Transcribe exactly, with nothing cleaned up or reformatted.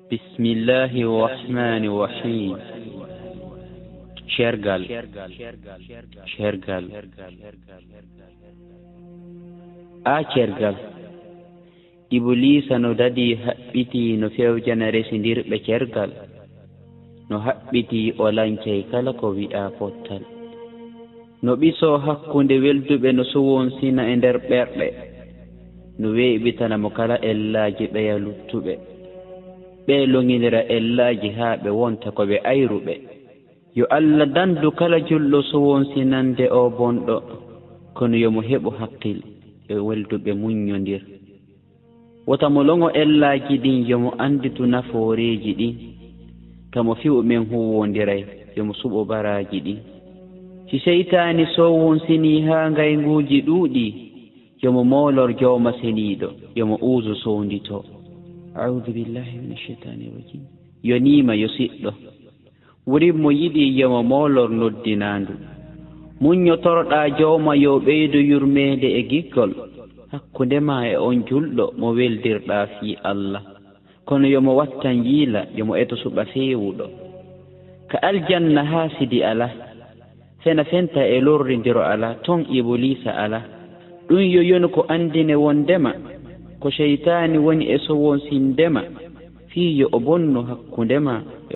Bismillahi rahmani rahim. Cergal. Cergal. A cergal. Ibuliisa no dadii haɓɓitii no fewjana resindirɓe cergal. No haɓɓitii o lancay kala ko wi'aa pottal. No ɓisoo hakkunde welduɓe no sowonsina e nder ɓerɗe. No weeɓitana mo kala ellaaji ɓeya luttuɓe. Ɓe loŋinira ellaaji haa ɓe wonta ko ɓe ayruɓe. Yo Alla dandu kala julɗo sowonsinande o bonɗo, kono yo mo heɓu hakkil e welduɓe muññondir. Wota mo loŋo ellaaji ɗin, yo mo annditu nafooreeji ɗin. Kamo fi'u men huuwondiray, yo mo suɓo baraaji ɗin. Si seytaani sowonsinii haa ngaynguuji ɗuuɗii, yo mo moolor Jooma Seniiɗo, yo mo uuzu sownditoo. A'uudu billahi mina sheytaani rajim. Yo niima yo siɗɗo. Wurin mo yiɗi yo mo moolor noddinaandu. Muññotoroɗaa Jooma yo ɓeydu yurmeende e giggol hakkunde maa e on julɗo mo weldirɗaa fii Alla. Kono yo mo wattan yiila, yo mo eto suɓa feewuɗo. Ka aljanna haasidi alaa, fena fenta e lorrindiro alaa, ton Ibuliisa alaa. Ɗun yo yonu ko anndine wonndema ko seytaani woni e sowonsindema fii yo o bonnu hakkunde maa e